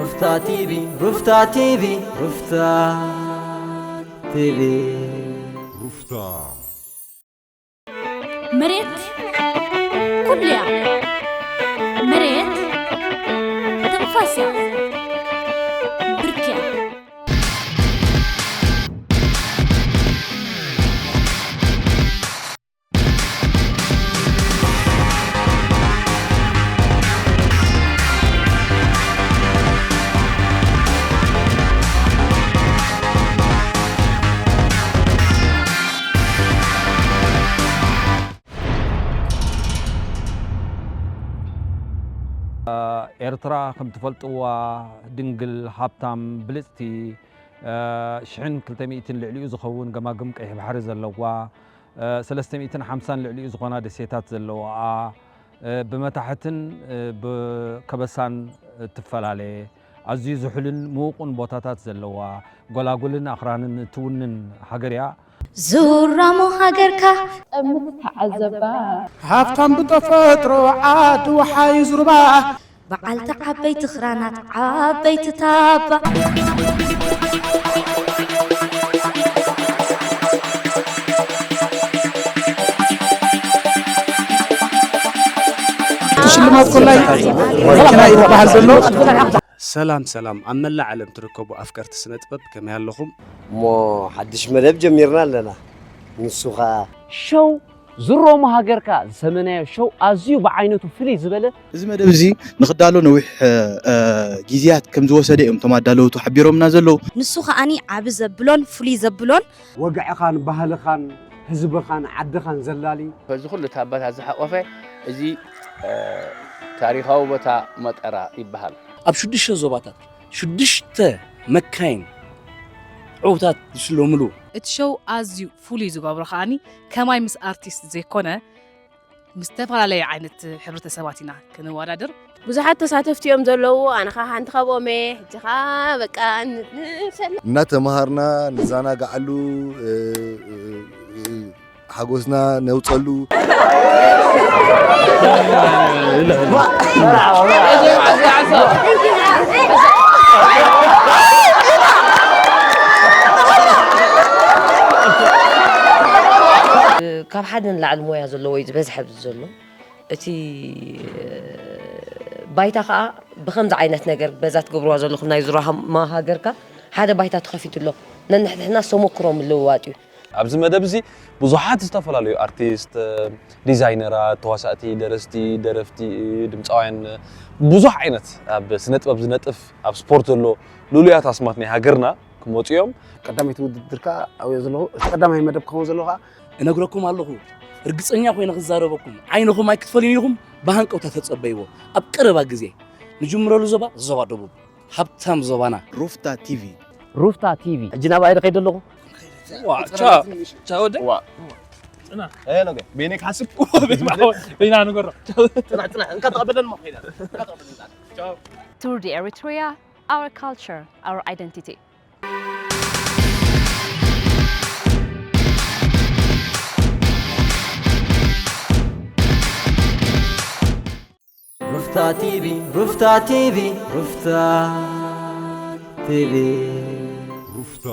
ሩፍታ ቲቪ፣ ሩፍታ ቲቪ፣ ሩፍታ ቲቪ። ሩፍታ። መሬት ኩሉ እያ። መሬት ትንፋስ እያ። ብርክ እያ። ኤርትራ ከም ትፈልጥዋ ድንግል፣ ሃብታም፣ ብልጽቲ፣ ሽሕን ክልተ ሚእትን ልዕሊኡ ዝኸውን ገማግም ቀይሕ ባሕሪ ዘለዋ፣ ሰለስተ ሚእትን ሓምሳን ልዕሊኡ ዝኾና ደሴታት ዘለዋኣ፣ ብመታሕትን ብከበሳን እትፈላለ፣ ኣዝዩ ዝሑልን ምዉቑን ቦታታት ዘለዋ፣ ጎላጉልን ኣኽራንን እትውንን ሃገር እያ። ዝራሞ ሃገርካ ጠምት ተዓዘባ። ሃብታም ብተፈጥሮ ዓዲ ወሓይዝ ሩባ። በዓልቲ ዓበይቲ ክራናት ዓበይቲ ታባ። ሽልማት ኮላይ መኪና እዩ ዝበሃል ዘሎ። ሰላም ሰላም፣ ኣብ መላእ ዓለም ትርከቡ ኣፍቀርቲ ስነ ጥበብ ከመይ ኣለኹም? እሞ ሓድሽ መደብ ጀሚርና ኣለና። ንሱ ኸኣ ሸው ዝሮሞ ሃገርካ ዝሰመናዮ ሸው ኣዝዩ ብዓይነቱ ፍልይ ዝበለ። እዚ መደብ እዚ ንኽዳሎ ነዊሕ፣ እ፣ ግዜያት ከም ዝወሰደ እዮም እቶም ኣዳለውቱ ሓቢሮምና ዘለዉ። ንሱ ከኣኒ ዓቢ ዘብሎን ፍሉይ ዘብሎን። ወግዕኻን ባህልኻን ህዝብኻን ዓድኻን ዘላሊ። በዚ ኩሉ ታባታት ዝሓቖፈ እዚ፣ እ፣ ታሪኻዊ ቦታ መጠራ ይበሃል። ኣብ ሽዱሽተ ዞባታት ሽዱሽተ መካይን ዕዉታት ዝሽለሙሉ። እቲ ሸው ኣዝዩ ፍሉይ ዝገብሮ ከኣኒ ከማይ ምስ ኣርቲስት ዘይኮነ፣ ምስ ዝተፈላለየ ዓይነት ሕብረተሰባት ኢና ክንወዳደር። ብዙሓት ተሳተፍቲ እዮም ዘለዉ፣ ኣነ ኸኣ ሓንቲ ካብኦም እየ። ሕጂ ኸኣ በቃ ን-፣ ንሰለ እናተምሃርና ንዘናግዓሉ፣ እ፣ እ፣ እ፣ ሓጎስና ነውጸሉ። ካብ ሓደ ንላዕሊ ሞያ ዘለዎ እዩ ዝበዝሐ ኣብዚ ዘሎ። እቲ ባይታ ኸኣ ብኸምዚ ዓይነት ነገር በዛ ትገብርዋ ዘለኹም ናይ ዙራማ ሃገርካ ሓደ ባይታ ተኸፊቱ ኣሎ። ነንሕድሕድና ተመኩሮ ምልውዋጥ እዩ። ኣብዚ መደብ እዚ ብዙሓት ዝተፈላለዩ ኣርቲስት፣ ዲዛይነራት፣ ተዋሳእቲ፣ ደረስቲ፣ ደረፍቲ፣ ድምፃውያን፣ ብዙሕ ዓይነት ኣብ ስነ ጥበብ ዝነጥፍ፣ ኣብ ስፖርት ዘሎ ልሉያት ኣስማት ናይ ሃገርና ክመፁ እዮም። ቀዳመይቲ ውድድር ከኣ ኣብዮ ዘለኹ፣ እቲ ቀዳማይ መደብ ክኸውን ዘለዎ ከኣ እነግረኩም ኣለኹ፣ ርግጸኛ ኮይነ ክዛረበኩም፣ ዓይንኹም ኣይክትፈልዩን ኢኹም፣ ብሃንቀውታ ተጸበይዎ። ኣብ ቀረባ ግዜ ንጅምረሉ ዞባ፣ ዞባ ደቡብ፣ ሃብታም ዞባና። ሩፍታ ቲቪ። ሩፍታ ቲቪ። ሕጂ ናብኣ ኢለ ከይደ ኣለኹ። ዋ፣ ቻው። ቻው ወደ። ዋ። ጽና። ኤ፣ ኦኬ። ቤኔ ካስብ። ቤና ንገሮ። ቻው። ጽና፣ ጽና። እንካ ተቐበለን እሞ ከይዳ። እንካ ተቐበለን። ቻው። Tour de Eritrea, our culture, our identity. ሩፍታ ቲቪ፣ ሩፍታ ቲቪ፣ ሩፍታ ቲቪ። ሩፍታ።